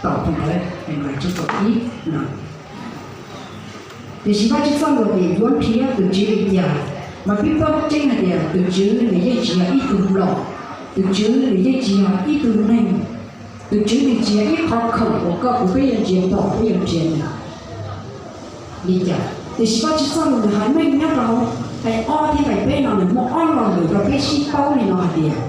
Tom Phau Ntawv Henplais tshooj kaum ib no. Tiam sis Vajtswv txoj lus tias yuav nrhiav tus Tswv li cas, mas peb paub tseeb hais tias tus Tswv nws yeej tsis yog ib tug mlom, tus Tswv nws yeej tsis yog ib tug neeg, tus Tswv nws tsis yog ib qho khoom uas koj kuv peb yuav ntsia pom peb yuav nrhiav nws li cas. Tiam sis Vajtswv txoj lus nws hais meej nyob rau nqe ob thiab nqe peb no nws muaj ob lo lus rau peb sib paub li no hais tias,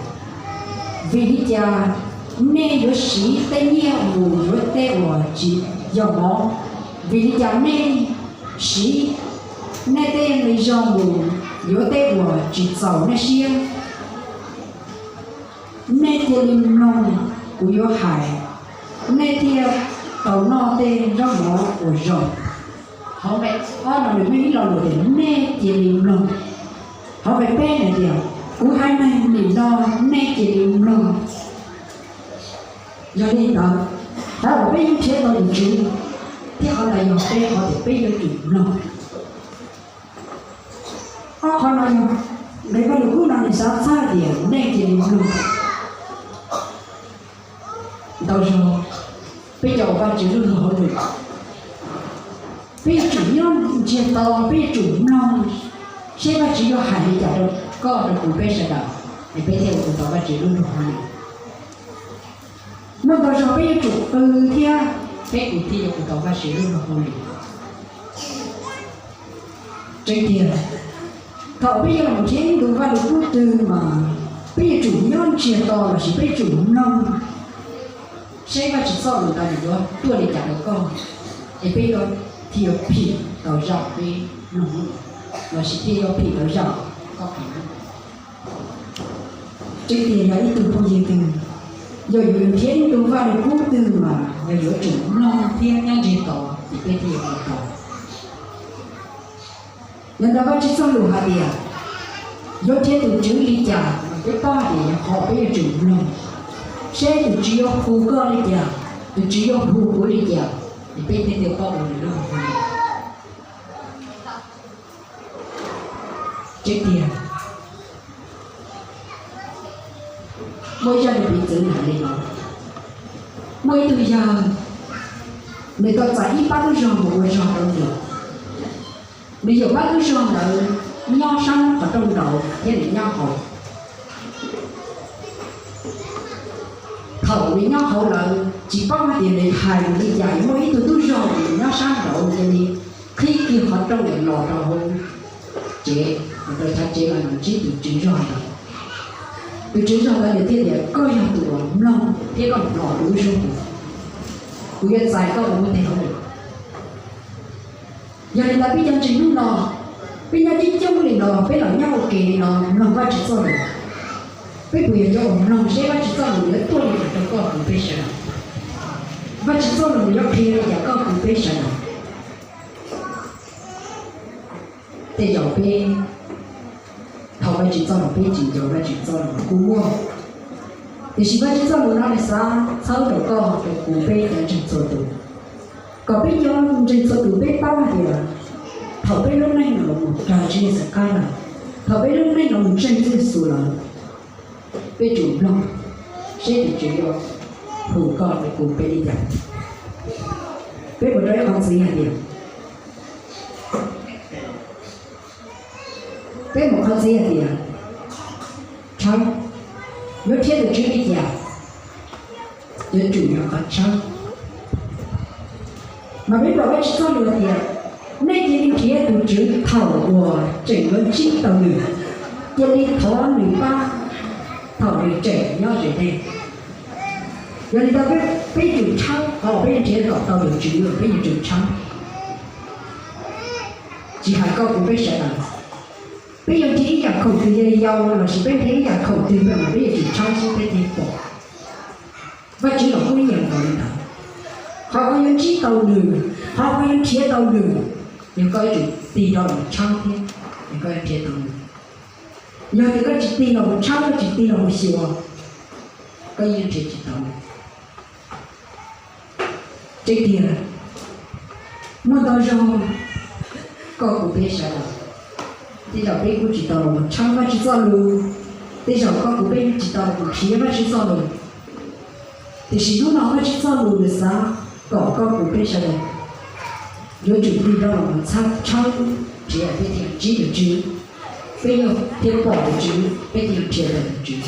vim li cas nej yuav siv tej nyiaj mus yuav tej uas tsis yog mov? Vim li cas nej siv nej tej me zog mus yuav tej uas tsis txaus nej siab? Nej cia li mloog kuv yuav hais, nej thiaj tau noj tej zaub mov uas zoo. Hauv nqe ob no nws muaj ib lo lus tias nej cia li mloog. Hauv nqe peb hais tias kuv hais meej nim no, nej cia li mloog. Yog li ntawd, qhov uas peb yuav nrhiav tau tus Tswv thiab qhov ntawd yog peb qhov tias peb yuav tsum mloog. Ob qhov no yog nqe Vajluskub no nws xav txhawb tias nej cia li mloog. Ntau zaus peb cov uas Vajtswv lub luag hauj lwm, peb yuav tsum nyob ntsiag to, peb yuav tsum mloog seb Vajtswv yuav hais li cas rau koj rau kuv peb sawv daws, es peb thiaj ua tau Vajtswv lub luag hauj lwm. Muaj ntau zaus peb yuav tsum qw thiab peb kuj thiaj yuav ua tau Vajtswv lub luag hauj lwm. Tseeb tiag, thaum peb yuav los nrhiav ib ntu Vajluskub twg mas peb yuav tsum nyob ntsiag to lossis peb yuav tsum mloog seb Vajtswv txoj lus ntawd nws yuav tuaj li cas rau koj, es peb yuav thiaj yuav phim tau zaj peb mloog lossis thiaj yuav phim tau zaj koj phim. Tseeb tiag yog ib tug phooj ywg twg, yog yuav nrhiav ib ntu Vajluskub twg mas yog yuav tsum mloog thiab nyob ntsiag to ces peb thiaj yuav ua tau. Yog ntawd Vajtswv txoj lus hais tias yuav nrhiav tus Tswv li cas mas peb paub hais tias yog qhov peb yuav tsum mloog seb tus Tswv yuav hu koj li cas, tus Tswv yuav hu kuv li cas, es peb thiaj li paub ua nws lub hauj lwm. Tseeb tiag, muaj ib zaj piv txwv hais li no, muaj ib tug yawg, nws tau txais ib pab tub zog mus ua zog rau nws. Nws yaum pab tub zog ntawd nyob sab qhov rooj nraud thiab nws nyob hauv. Thaum nws nyob hauv lawm tsis paub hais tias nws hais li cas, muaj ib tug tub zog nws nyob sab nraud cia li qhib kiag qhov rooj los rau hauv tsev, los rau chav tsev los ntsib tus tswv zog ntawd. Tus tswv zog ntawd nws thiaj tias, koj yog tus uas mloog thiab koj hnov kuv lub suab mus, kuv yuav txais koj ua kuv tus hauj lwm. Yog li ntawd peb cov ntseeg hnub no, peb nyob coob coob li no, peb los nyob ua ke li no mloog Vajtswv txoj lus, peb puas yog cov uas mloog seb Vajtswv txoj lus yuav tuaj li cas rau koj kuv peb sawv daws? Vajtswv txoj lus yuav qhia li cas koj kuv peb sawv daws? Tej zaum peb thov Vajtswv txoj lus, peb tsis nco Vajtswv txoj lus kuj muaj, tiam sis Vajtswv txoj lus no nws xav txhawb rau koj rau kuv peb cov ntseeg txhua tus, kom peb cov ntseeg txhua tus peb paub hais tias thaum peb lub neej no los mus raws Tswv Yexus qab lawm, thaum peb lub neej no mus ntseeg Tswv Yexus lawm, peb tsum mloog seb tus Tswv yuav hu koj rau kuv peb li cas. Peb mus rau ib qhov txi hais tias, peb mus qhov txi hais tias, tshawb, yuav nrhiav tus Tswv li cas, yuav tsum yog qhov tshawb. Mas peb pom Vajtswv txoj lus hais tias, nej cia li nrhiav tus Tswv thaum uas tseem yuav ntsib tau nws, cia li thov nws pab thaum nws tseem nyob ze dej. Yog li ntawd peb yuav tsum tshawb, thaum peb yuav nrhiav kom tau tus Tswv peb yuav tsum tshawb. Tsis hais koj kuv peb sawv daws, peb yuav nrhiav ib yam khoom twg, yog yau lossis peb nrhiav ib yam khoom twg los peb yuav tsum tshawb seb peb thiaj pom. Vajtswv los kuj ib yam nkaus li ntawd. Qhov koj yuav ntsib tau nws, qhov koj yuav nrhiav tau nws, yog koj yuav tsum tig rov los tshawb thiab, yog koj yuav nrhiav tau nws. Yog tias koj tsis tig los mus tshawb, koj tsis tig los mus xyuas, koj yeej nrhiav tsis tau nws. Tseeb tiag, muaj ntau zaus koj kuv peb sawv daws, tej zaum peb kuj tsis tau los mus tshawb Vajtswv txoj lus, tej zaum koj kuv peb tsis tau los mus nrhiav Vajtswv txoj lus. Tiam sis hnub no Vajtswv txoj lus nws xav kom koj kuv peb sawv daws yuav tsum tig rov los mus txhawb, tshawb nrhiav peb thiaj ntsib tus Tswv, peb yuav thiaj pom tus Tswv, peb thiaj nrhiav tau tus Tswv.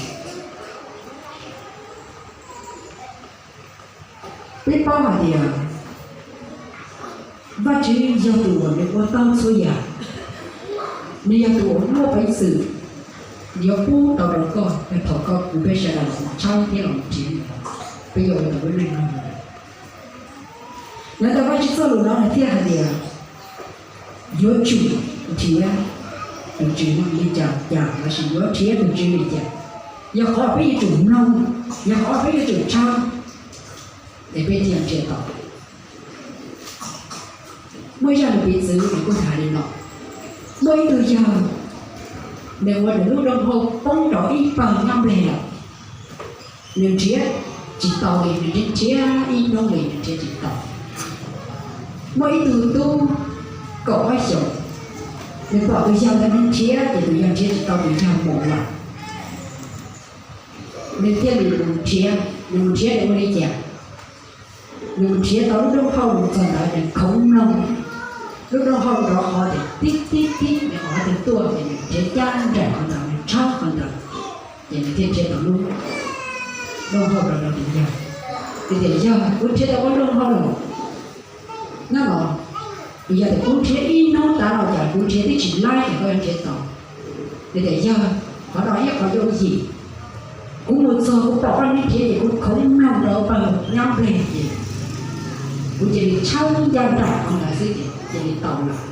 Peb paub hais tias Vajtswv yog tus uas nws ua tau txhua yam, nws yog tus uas muaj peev xwm yuav pub tau rau koj yog thaum koj kuv peb sawv daws tshawb thiab los nrhiav, peb yuav ua tau lub neej no. Nyob ntawm Vajtswv txoj lus no nws thiaj hais tias yuav tsum nrhiav tus Tswv li cas cas lossis yuav nrhiav tus Tswv li cas, yog qhov peb yuav tsum mloog, yog qhov peb yuav tsum tshawb, es peb thiaj nrhiav tau. Muaj ib zaj lus piv txwv nws kuj hais li no: muaj ib tug yawg, nws ua nws lub nroog hauj poob rau ib pawg nyab nplej lawm, nws nrhiav tsis tau li, nws nrhiav nrhiav ib hnub li nws nrhiav tsis tau. Muaj ib tug tub kaum ob xyoos, nws pom tus yawg ntawd nrhiav ces tus yawg nrhiav tsis tau tus yawg mus lawm, nws thiaj li mus nrhiav. Nws mus nrhiav nws ua li cas? Nws mus nrhiav tau lub nroog hauj lus txog ntawd nws khoov mloog, lub nroog hauj lus rov qhov ces tib tib tib nws qhov twg tuaj ces nws nrhiav cab nraim qhov ntawd, nws tshawb qhov ntawd, ces nws thiaj nrhiav tau lub nroog hauj lus rau tus yawg. Nws tias, yawg, kuv nrhiav tau lub nroog hauj lus nyob no. Nws yog tias kuv nrhiav ib hnub tas los cas kuv nrhiav twb tsis laib ces koj nrhiav tau. Nws tias, yawg, qhov no ib qhov yooj yim, kuv mus txog kuv pom koj nrhiav ces kuv khoov mloog rau pawg nyab nplej ces kuv cia li tshawb ncaj nraim qhov ntawd xwb ces cia li tau lawm.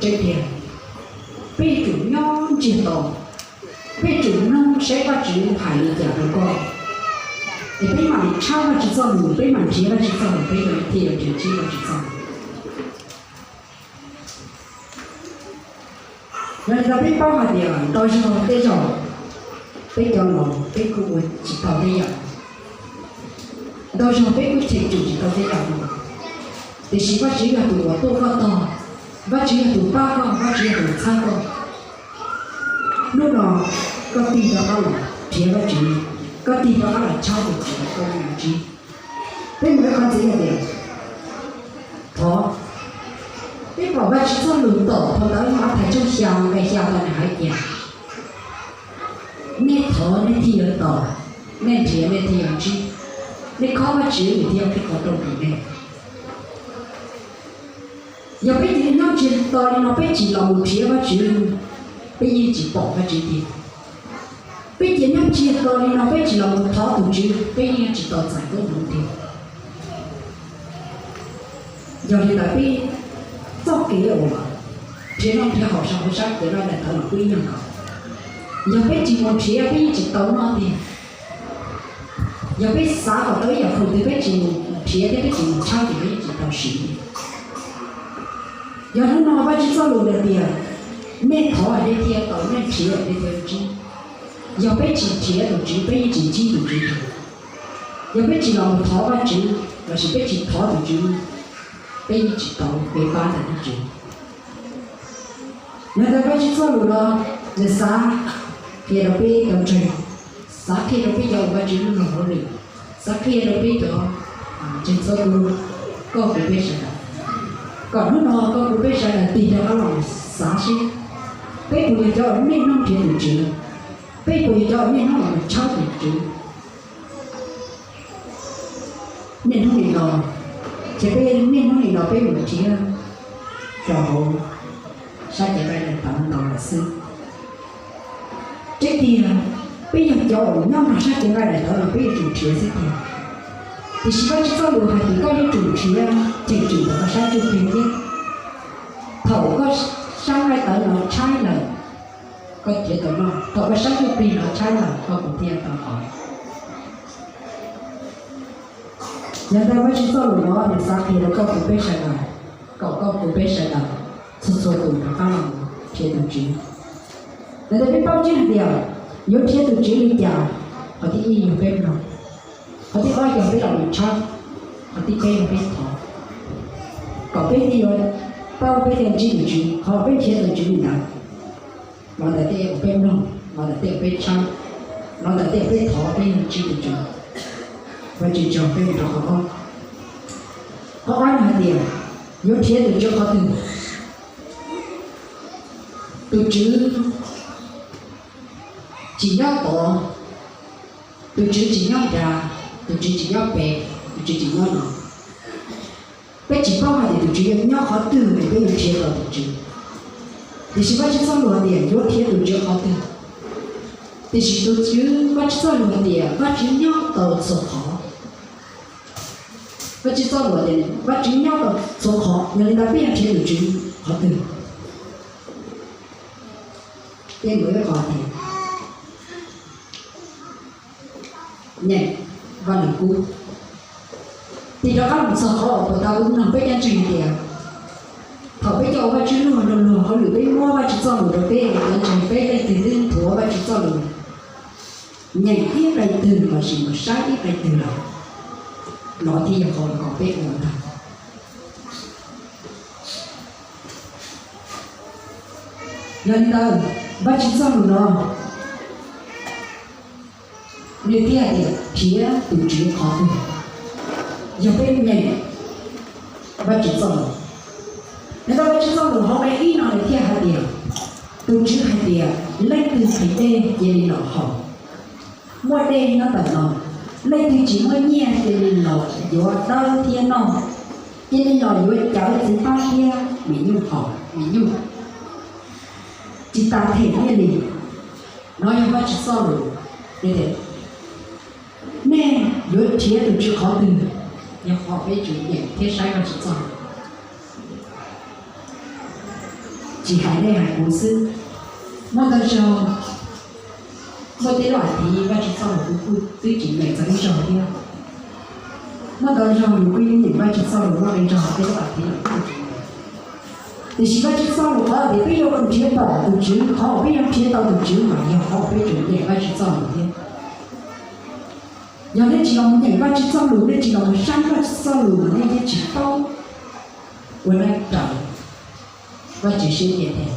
Tseeb tiag, peb yuav tsum nyob ntsiag to, peb yuav tsum mloog saib Vajtswv hais li cas rau koj, es peb mam li tshawb Vajtswv txoj lus, peb mam nrhiav Vajtswv txoj lus, peb thiaj yuav nrhiav ntsib Vajtswv txoj lus. Yog li ntawd peb paub hais tias ntau zaug tej zaum peb cov laus peb kuj ua tsis tau tej yam, ntau zaug peb kuj cheem tsum tsis tau tej yam no, tiam sis Vajtswv yog tus uas tuaj koj tog, Vajtswv yog tus pab koj, Vajtswv yog tus txhawb koj. Hnub no koj tig rov qab los nrhiav Vajtswv, koj tig rov qab los tshawb tus Tswv, koj yuav ntsib. Peb mus rau qhov ntxiv hais tias thov. Peb pom Vajtswv txoj lus tom phau ntawv Mathais tshooj xya nqe xya tau nws hais tias, nej thov nej thiaj yuav tau, nej nrhiav nej thiaj yuav ntsib, nej khob Vajtswv nws thiaj ua qhov rooj rau nej. Yog peb cia li nyob ntsiag to li no peb tsis los mus nrhiav Vajtswv, peb yeej tsis pom Vajtswv tiag. Peb cia nyob ntsiag to li no peb tsis los mus thov tus Tswv, peb yeej tsis tau txais koob hmoov tiag. Yog li ntawd peb txoj kev uas nrhiav noj nrhiav haus saum huv sab cev laj daim tawv los kuj ib yam nkaus. Yog peb tsis mus nrhiav peb yeej tsis tau noj tiag. Yog peb xav kom tau ib yam khoom twg peb tsis mus nrhiav thiab peb tsis mus tshawb ces peb yeej tsis tau siv li. Yog hnub no Vajtswv txoj lus hais tias, nej thov nej thiaj tau, nej nrhiav nej thiaj ntsib. Yog peb tsis nrhiav tus Tswv peb yeej tsis ntsib tus Tswv. Yog peb tsis los mus thov Vajtswv lossis peb tsis thov tus Tswv, peb yeej tsis tau kev pab ntawm tus Tswv. Yog li ntawd Vajtswv txoj lus no nws xav qhia rau peb cov ntseeg, xav qhia rau peb cov uas Vajtswv lub luag hauj lwm, xav qhia rau peb cov ntseeg txhua tus, koj kuv peb sawv daws, kom hnub no koj kuv peb sawv daws tig rov qab los xav seb peb puas yog cov uas niaj hnub nrhiav tus Tswv, peb puas yog cov uas niaj hnub los tshawb tus Tswv. Niaj hnub nim no, ces peb niaj hnub nim no peb mus nrhiav rau hauv sab cev laj daim tawv ntau lawm xwb. Tseeb tiag, peb yog cov uas nyob nrog sab cev laj daim tawv los peb yuav tsum nrhiav xwb tiag. Tiam sis Vajtswv txoj lus hais tias koj yuav tsum nrhiav, cheem tsum ntawm koj sab ntsuj plig thiab. Thaum koj sab laj tawv no tshaib lawm, koj thiaj tau noj, thaum koj sab ntsuj plig no tshaib lawm koj kuj thiaj tau haus. Yog li ntawd Vajtswv txoj lus no nws xav qhia rau koj kuv peb sawv daws, kom koj kuv peb sawv daws txhua txhua tus rov qab los nrhiav tus Tswv. Yog li ntawd peb paub tseeb hais tias yuav nrhiav tus Tswv li cas, qhov thib ib yog peb mloog, qhov thib ob yog peb los mus tshawb, qhov thib peb yog peb thov, kom peb thiaj yuav paub peb thiaj ntsib tus Tswv. Qhov peb nrhiav tus Tswv li ntawd los ntawm tej uas peb mloog, los ntawm tej uas peb tshawb, Los ntawm tej peb thov peb yuav ntsib tus Tswv, Vajtswv tso peb rau qhov ob. Qhov ob hais tias yuav nrhiav tus Tswv qhov twg? Tus Tswv tsis nyob tod, tus Tswv tsis nyob nrad, tus Tswv tsis nyob pem, tus Tswv tsis nyob no. Peb tsis paub hais tias tus Tswv yog nyob qhov twg es peb yuav nrhiav tau tus Tswv. Tiam sis Vajtswv txoj lus hais tias yuav nrhiav tus Tswv qhov twg? Tiam sis tus Tswv, Vajtswv txoj lus hais tias Vajtswv nyob tau txhua qhov. Vajtswv txoj lus tias Vajtswv nyob tau txhua qhov, yog li ntawd peb yuav nrhiav tus Tswv qhov twg? Peb mus ib qho tias nyeem Vaj Lug Kub. Tig rov qab los txog qhov uas puag ta kuv nug peb cov ntseeg tias, thaum peb coj ua Vajtswv lub luag hauj lwm, peb muab Vajtswv txoj lus rau peb, cov ntseeg peb leej twg twb nthuav Vajtswv txoj lus, nyeem ib qe twg lossis mus saib ib qe twg lawm, no thiaj yog qhov kom peb ua tau. Yog li ntawd, Vajtswv txoj lus no nws thiaj hais tias nrhiav tus Tswv qhov twg? Yog peb nyeem Vajtswv txoj lus, nws tau Vajtswv txoj lus hauv nqe ib no nws thiaj hais tias, tus Tswv hais tias leej twg nqhis dej cia li los haus, muaj dej nyob ntawm no, leej twg tsis muaj nyiaj cia li los yuav dawb thiab noj, cia li los yuav cawv txiv fab thiab me nyuj haus, me nyuj tsis tas them nyiaj li. No yog Vajtswv txoj lus. Nej yuav nrhiav tus Tswv qhov twg? Yog qhov peb tsum nyeem thiab saib Vajtswv txoj lus. Tsis hais nej hais kuv xwb, muaj ntau zaug, muaj tej lub hais tias Vajtswv txoj lus kuv kuj twb tsis nyeem txog ib zaug thiab. Muaj ntau zaug yus kuj yeej nyeem Vajtswv txoj lus muaj ib zaug, tej lub hais tias yus kuj tsis nyeem. Tiam sis Vajtswv txoj lus qhov tias peb yuav nrhiav tau tus Tswv, qhov uas peb yuav nrhiav tau tus Tswv mas yog qhov uas peb tsum nyeem Vajtswv txoj lus thiab. Yog nej tsis los nyeem Vajtswv txoj lus, nej tsis los saib Vajtswv txoj lus mas nej yeej tsis paub ua neej raws Vajtswv siab nyiam thiab,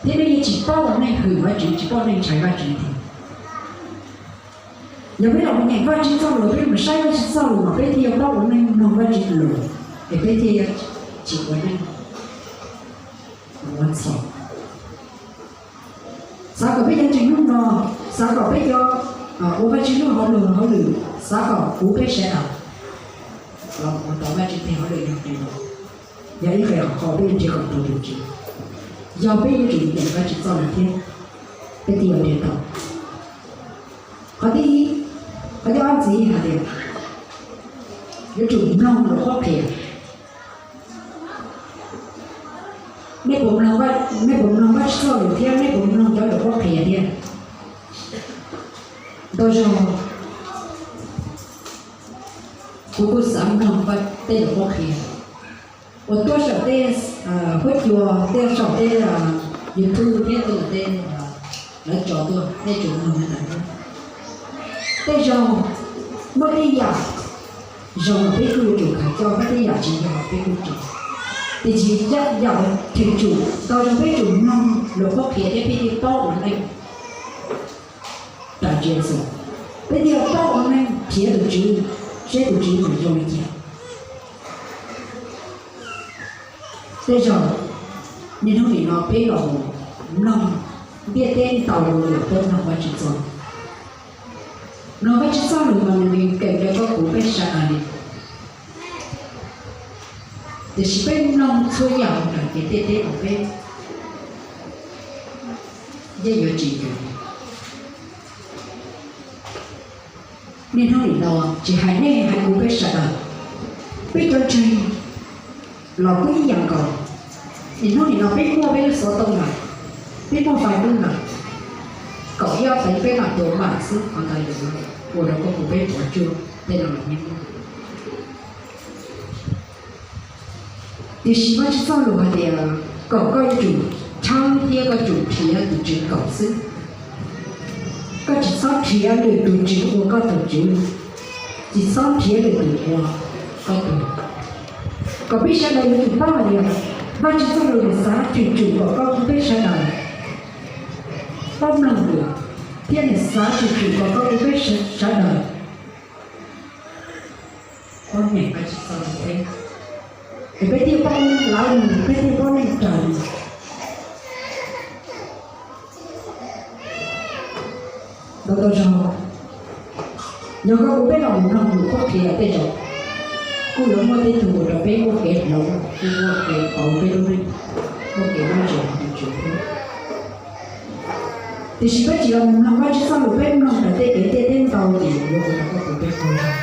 thiab nej yeej tsis paub ua neej hwm Vajtswv, tsis paub ua neej ntshai Vajtswv thiab. Yog peb los nyeem Vajtswv txoj lus, peb los saib Vajtswv txoj lus mas peb thiaj yuav paub ua neej mloog Vajtswv lus, es peb thiaj tsis ua neej ua txhaum. Xav kom peb cov ntseeg hnub no, xav kom peb cov ua Vajtswv lub hauj lwm, hauj lwm, xav kom kuv peb sawv daws los ua tau Vajtswv tes hauj lwm yog qhov no, yog ib qho qhov peb yuav nrhiav kom tau tus Tswv. Yog peb yuav tsum nyeem Vajtswv txoj lus thiab, peb thiaj yuav nrhiav tau. Qhov thib ib, qhov thib ob ntxiv hais tias yuav tsum mloog lus qhuab qhia. Nej puas mloog, nej puas mloog Vajtswv txoj lus thiab nej puas mloog cov lus qhuab qhia thiab? Ntau zaug kuv kuj xav mloog tej lus qhuab qhia uas tuaj saum tej huab cua, tej saum tej YouTube thiab tej, tej lawv tso tuaj, nej tsuas mloog li ntawd. Tej zaug muaj tej yam zoo los peb kuj yuav tsum khaws coj, muaj tej yam tsis zoo los peb kuj tso. Tiam sis yam uas cheem tsum tau zoo peb tsum mloog lus qhuab qhia thiab peb thiaj paub ua neej raws Tswv Yexus, peb thiaj paub ua neej nrhiav tus Tswv, seb tus Tswv mus zoo li cas. Tej zaum niaj hnub nim no peb los mloog ntiaj teb ntau lus, peb mloog Vajtswv txoj, mloog Vajtswv txoj lus mas nws nkees rau koj kuv peb sawv daws li. Tiam sis peb mloog txhua yam hauv ntiaj teb no peb yeej yuav tsis nkees. Niaj hnub nim no tsis hais nej hais kuv peb sawv daws, peb cov ntseeg los kuj ib yam nkaus. Niaj hnub nim no peb muaj peb lub xov tooj lawm, peb muaj Facebook lawm, kaum ib ob feev peb mam tua mam xwb, qhov ntawd yuav ua rau koj kuv peb puas tsuaj, tej no los yeej muaj. Tiam sis Vajtswv txoj lus hais tias kom koj yuav tsum tshawb thiab koj tsum nrhiav tus Tswv kom xwb. Koj tsis txhob nrhiav lwm tus tswv ua koj tus tswv, tsis txhob nrhiav lwm tus ua koj tus. Kom peb sawv daws yuav tsum paub hais tias Vajtswv txoj lus nws xav cheem tsum kom koj kuv peb sawv daws paub mloog lus, thiab nws xav tshwm sim kom koj kuv peb sawv daws paub nyeem Vajtswv txoj lus thiab, es peb thiaj paub lawv, peb thiaj paub neej raws li. Ntau ntau zaug, yog koj kuv peb los mus mloog lus qhuab qhia tej zaum kuj yuav muaj tej tug ua rau peb muaj kev hloov, muaj kev pauv peb lub neej, muaj kev nyob zoo tus Tswv thiab. Tiam sis peb tsis los mloog Vajtswv txoj lus, peb mloog ntawm tej kev ntiaj teb ntau ces yuav ua rau koj kuv peb qaug zog.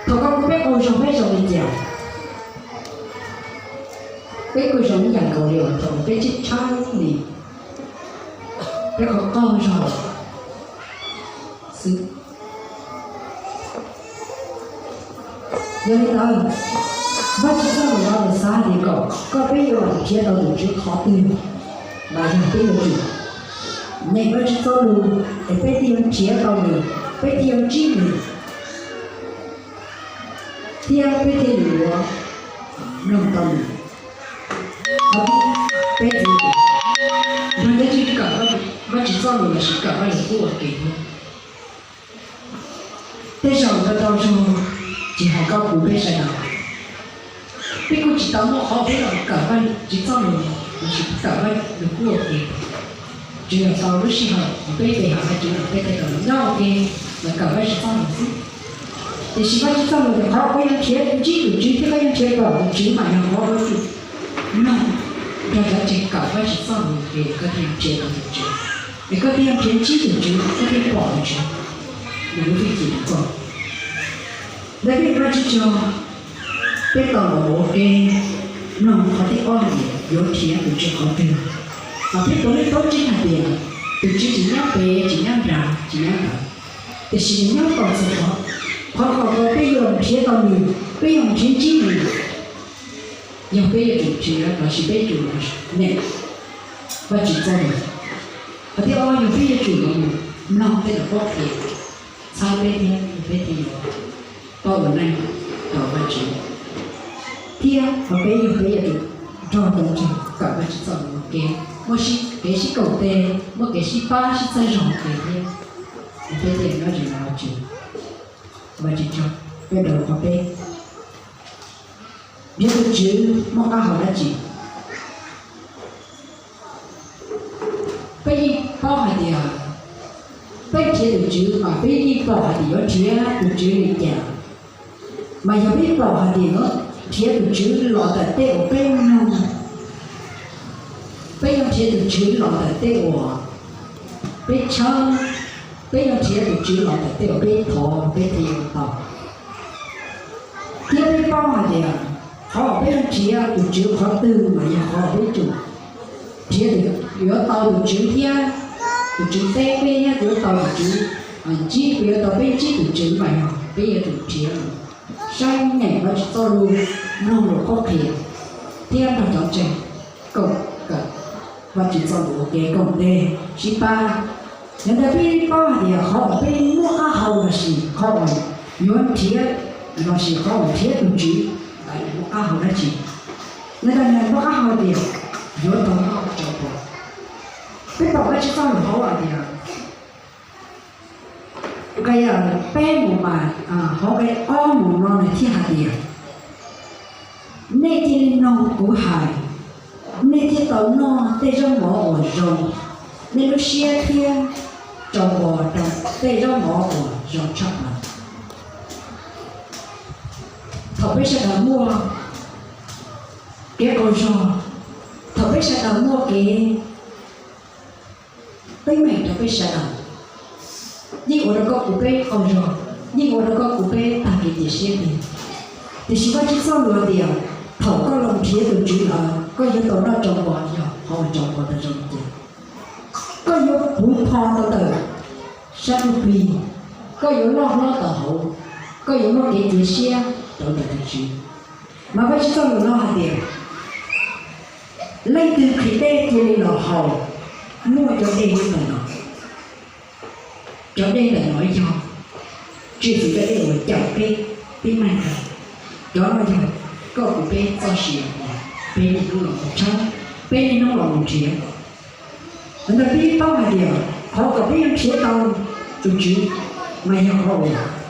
Thaum koj kuv peb qaug zog peb zoo li cas? Peb kuj zoo ib yam nkaus li uas thaum peb tsheb tshawb li, peb qhov qaug zog xwb. Yog li ntawd, Vajtswv txoj lus no nws xav hais tias kom koj peb yuav nrhiav tau tus Tswv qhov twg los yog peb yuav tsum nyeem Vajtswv txoj lus es peb thiaj yuav nrhiav tau nws, peb thiaj yuav ntsib nws, thiab peb thiaj li yuav mloog tau nws. Qhov thib peb, nrog cov tsis kawm Vajtswv txoj lus lossis kawm Vajluskub ua ke thiab. Tej zaum ntau ntau zaug, tsis hais koj kuv peb sawv daws, peb kuj tsis tau muaj qhov peb los kawm Vajtswv txoj lus lossis kawm Vajluskub ua ke. Tsuas yog tau lub sij hawm uas peb pe hawm Vajtswv los peb thiaj tau los nyob ua ke los kawm Vajtswv txoj lus xwb. Tiam sis Vajtswv txoj lus tias qhov koj yuav nrhiav ntsib tus Tswv thiab koj yuav nrhiav pom tus Tswv mas yog qhov koj yuav tsum mloog nrog cov tsis kawm Vajtswv txoj lus es koj thiaj yuav nrhiav tau tus Tswv, es koj thiaj yuav nrhiav ntsib tus Tswv, koj thiaj pom tus Tswv, nws lub hwj chim rau koj. Ntawd peb ua tsis tso, peb tau los ua ke mloog qhov thib ob tias yuav nrhiav tus Tswv qhov twg. Mas peb puav leej paub tseeb hais tias tus Tswv tsis nyob pem, tsis nyob nrad, tsis nyob ntawd, tiam sis nws nyob txhua qhov. Qhov kom peb yuav nrhiav tau nws, peb yuav nrhiav ntsib nws, yog peb yuav tsum nrhiav lossis peb yuav tsum nyeem Vajtswv txoj lus. Qhov thib ob yog peb yuav tsum los mloog tej lus qhuab qhia txhawb peb thiab peb thiaj yuav paub ua neej rau Vajtswv. Thiab qhov peb yog peb yuav tsum nrog cov ntseeg kawm Vajtswv txoj lus ua ke, muaj kev sib koom tes, muaj kev sib pab sib txhawb zog ua ke thiab, peb thiaj nyob ze Vajtswv. Vajtswv tsaug, peb rau qhov peb nrhiav tus Tswv muaj qab hau dab tsi? Peb yeej paub hais tias peb nrhiav tus Tswv mas peb yeej pom hais tias yuav nrhiav tus Tswv li cas. Mas yog peb pom hais tias yuav nrhiav tus Tswv los ntawm tej uas peb mloog, peb yuav nrhiav tus Tswv los ntawm tej uas peb tshawb, peb yuav nrhiav tus Tswv los ntawm tej uas peb thov peb thiaj yuav tau. Thiab peb paub hais tias qhov uas peb yuav nrhiav tus Tswv qhov twg mas yog qhov uas peb tsum nrhiav, yuav tau tus Tswv thiab tus Tswv teb peb thiab yuav tau tus Tswv ntsib, yuav tau peb ntsib tus Tswv mas yog peb yuav tsum nrhiav, saib nyeem Vajtswv txoj lus, mloog lus qhuab qhia, thiab nrog cov ntseeg koom kawm Vajtswv txoj lus ua ke koom tes sib pab. Yog ntawd peb paub hais tias qhov uas peb muaj qab hau lossis qhov uas yuav nrhiav, lossis qhov uas nrhiav tus Tswv ntawd muaj qab hau dab tsi. Yog ntawd nws muaj qab hau tias yuav tau noj tsau npo. Peb pom Vajtswv txoj lus hauv hais tias, nqe peb mus mas, hauv nqe ob mus no nws thiaj hais tias, nej cia li mloog kuv hais, nej thiaj tau noj tej zaub mov uas zoo, nej lub siab thiaj tsau npo rau tej zaub mov uas zoo tshaj plaws. Thaum peb sawv daws muaj kev qaug zog, thaum peb sawv daws muaj kev teeb meem rau peb sawv daws, yeej ua rau koj kuv peb qaug zog, yeej ua rau koj kuv peb tag kev cia siab tiag. Tiam sis Vajtswv txoj lus hais tias, thaum koj los nrhiav tus Tswv lawm koj yuav tau noj tsau npo, yog qhov uas tsau npo tau zoo li cas. Koj yuav puv pho tau ntawm sab ntsuj plig, koj yuav loj hlob tau hauv, koj yuav muaj kev cia siab rau ntawm tus Tswv. Mas Vajtswv txoj lus no hais tias, leej twg nqhis dej cia li los haus, muaj cov dej nyob ntawm no. Cov dej ntawm no yog Tswv Yexus cov dej uas cawm peb tib neeg ntawd. Cov no yog koj kuv peb txoj sia uas peb niaj hnub los mus tshawb, peb niaj hnub los mus nrhiav. Ntawd peb paub hais tias qhov kom peb yuav nrhiav tau tus Tswv mas yog qhov uas